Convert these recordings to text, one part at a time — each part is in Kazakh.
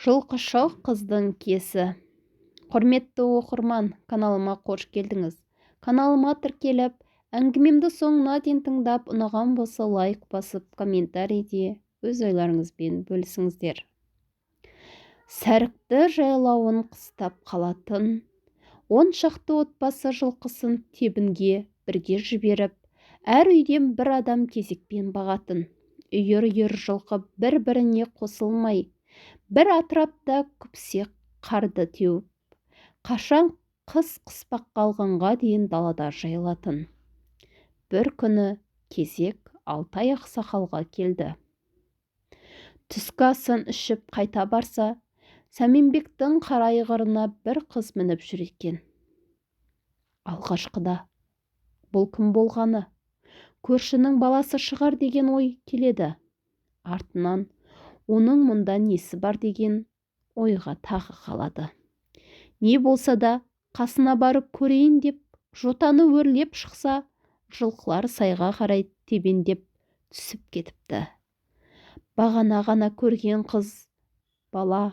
Жылқышы қыздың киесі. Құрметті оқырман, каналыма қош келдіңіз. Каналыма тіркеліп, әңгімемді соңына дейін тыңдап, ұнаған болса лайк басып, комментарийде өз ойларыңызбен бөлісіңіздер. Сәрікті жайлауын қыстап қалатын 10 шақты отбасы жылқысын тебінге бірге жіберіп, әр үйден бір адам кезекпен бағатын. Үйір-үйір жылқы бір-біріне қосылмай, бір атырапта күпсе қарды теуіп, қашан қыс қыспаққа алғанға дейін далада жайылатын. Бір күні кезек Алтай ақсақалға келді. Түскі асын ішіп қайта барса, Сәменбектің қара айғырына бір қыз мініп жүр екен. Алғашқыда бұл кім болғаны, көршінің баласы шығар деген ой келеді. Артынан оның мұнда несі бар деген ойға тағы қалады. Не болса да қасына барып көрейін деп жотаны өрлеп шықса, жылқылар сайға қарай тебендеп түсіп кетіпті. Бағана ғана көрген қыз бала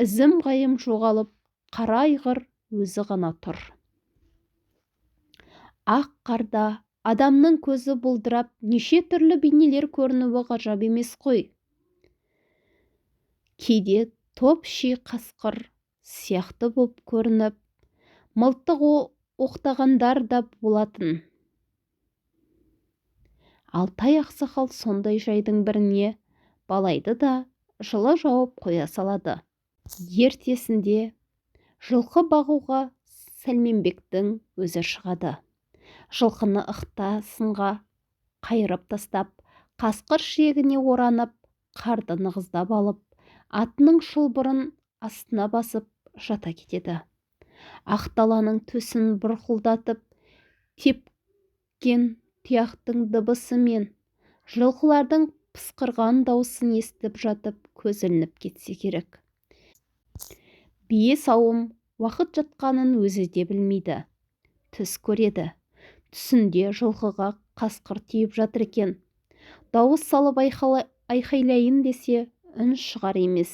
ізім-ғайым жоғалып, қара айғыр өзі ғана тұр. Ақ қарда адамның көзі бұлдырап, неше түрлі бейнелер көрінуі ғажап емес қой. Кейде топ ши қасқыр сияқты боп көрініп, мылтық оқтағандар да болатын. Алтай ақсақал сондай жайдың біріне балайды да, жылы жауап қоя салады. Ертесінде жылқы бағуға Сәлменбектің өзі шығады. Жылқыны ықтасынға қайырып тастап, қасқыр шегіне оранып, қарды нығыздап алып, атының шылбырын астына басып жата кетеді. Ақ даланың төсін бұрқылдатып тепкен тұяқтың дыбысы мен жылқылардың пысқырған дауысын естіп жатып көз ілініп кетсе керек. Бие сауым уақыт жатқанын өзі де білмейді. Түс көреді. Түсінде жылқыға қасқыр тиіп жатыр екен. Дауыс салып айқайлайын десе, үн шығар емес.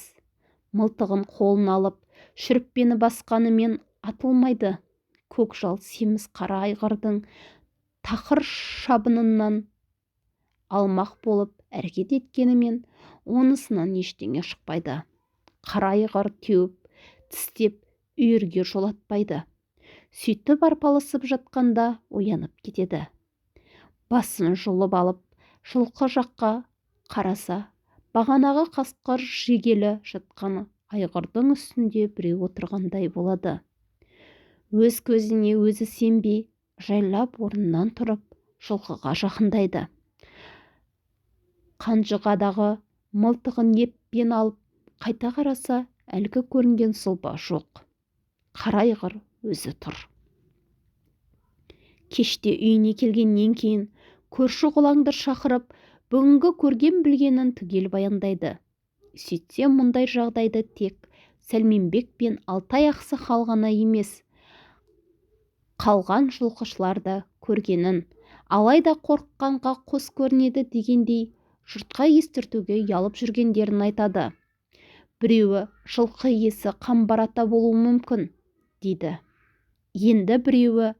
Мылтығын қолына алып, шүріппені басқанымен атылмайды. Көкжал семіз қара айғырдың тақыр шабынынан алмақ болып әрекет еткенімен, онысынан ештеңе шықпайды. Қара айғыр теуіп, тістеп, үйірге жолатпайды. Сөйтіп арпалысып жатқанда оянып кетеді. Басын жұлып алып, жылқы жаққа қараса, бағанағы қасқыр жегелі жатқан айғырдың үстінде біреу отырғандай болады. Өз көзіне өзі сенбей, жайлап орнынан тұрып, жылқыға жақындайды. Қанжығадағы мылтығын еппен алып, қайта қараса, әлгі көрінген сұлба жоқ, қара айғыр өзі тұр. Кеште үйіне келгеннен кейін көрші-қолаңды шақырып, бүгінгі көрген-білгенін түгел баяндайды. Сөйтсе, мұндай жағдайды тек Сәлменбек пен Алтай ақсақал ғана емес, қалған жылқышылар да көргенін, алайда қорыққанға қос көрінеді дегендей, жұртқа естіртуге ұялып жүргендерін айтады. Біреуі жылқы иесі Қамбар ата болуы мүмкін дейді. Енді біреуі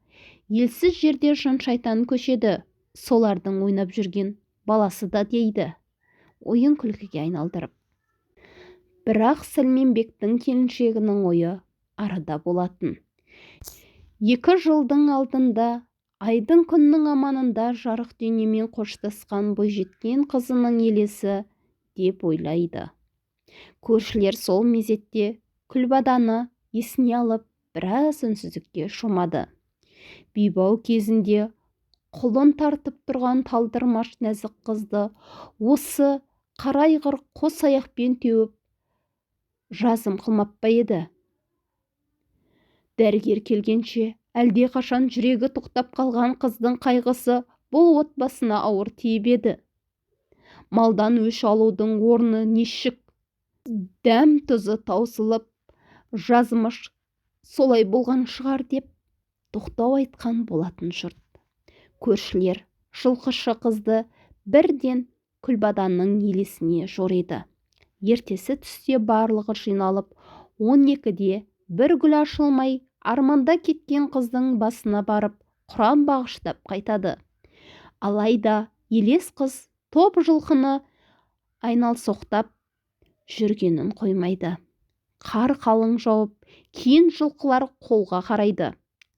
елсіз жерде жын-шайтан көшеді, солардың ойнап жүрген баласы да дейді, ойын күлкіге айналдырып. Бірақ Сәлменбектің келіншегінің ойы арада болатын. 2 жылдың алдында айдың күннің аманында жарық дүниемен қоштасқан бойжеткен қызының елесі деп ойлайды. Көршілер сол мезетте Күлбаданы есіне алып, біраз үнсіздікке шомады. Бейбау кезінде құлын тартып тұрған талдырмаш нәзік қызды осы қара айғыр қос аяқпен теуіп, жазым қылмап па еді? Дәрігер келгенше әлдеқашан жүрегі тоқтап қалған қыздың қайғысы бұл отбасына ауыр тиіп еді. Малдан өш алудың орны нешік, дәм-тұзы таусылып, жазмыш солай болған шығар деп тоқтау айтқан болатын жұрт. Көршілер жылқышы қызды бірден Күлбаданның елесіне жориды. Ертесі түсте барлығы жиналып, 12-де бір гүл ашылмай, арманда кеткен қыздың басына барып, құран бағыштап қайтады. Алайда елес қыз топ жылқыны айналсоқтап жүргенін қоймайды. Қар қалың жауып, кейін жылқылар қолға қарайды.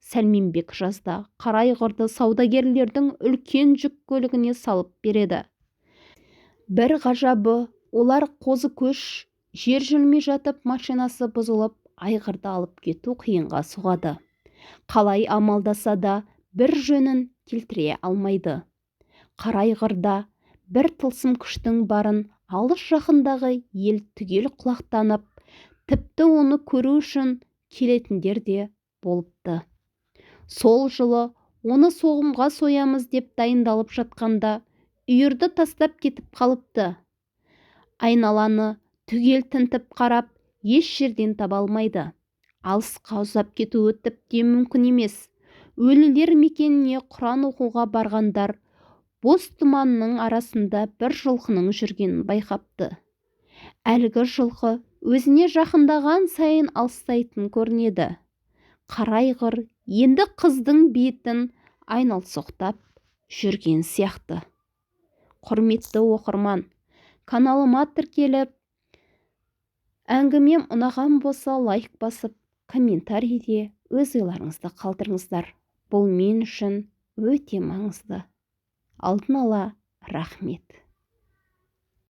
Сәлменбек жазда қара айғырды саудагерлердің үлкен жүк көлігіне салып береді. Бір ғажабы, олар қозы көш жер жүрмей жатып машинасы бұзылып, айғырды алып кету қиынға соғады. Қалай амалдаса да бір жөнін келтіре алмайды. Қара айғырда бір тылсым күштің барын алыс жақындағы ел түгел құлақтанып, тіпті оны көру үшін келетіндер де болыпты. Сол жылы оны соғымға соямыз деп дайындалып жатқанда үйірді тастап кетіп қалыпты. Айналаны түгел тінтіп қарап, еш жерден таба алмайды. Алысқа ұзап кетуі тіптен мүмкін емес. Өлілер мекеніне құран оқуға барғандар бос тұманның арасында бір жылқының жүргенін байқапты. Әлгі жылқы өзіне жақындаған сайын алыстайтын көрінеді. Қара айғыр енді қыздың бетін айналсоқтап жүрген сияқты. Құрметті оқырман, каналыма тіркеліп, әңгімем ұнаған болса лайк басып, комментарийде өз ойларыңызды қалдырыңыздар. Бұл мен үшін өте маңызды. Алдын ала рахмет.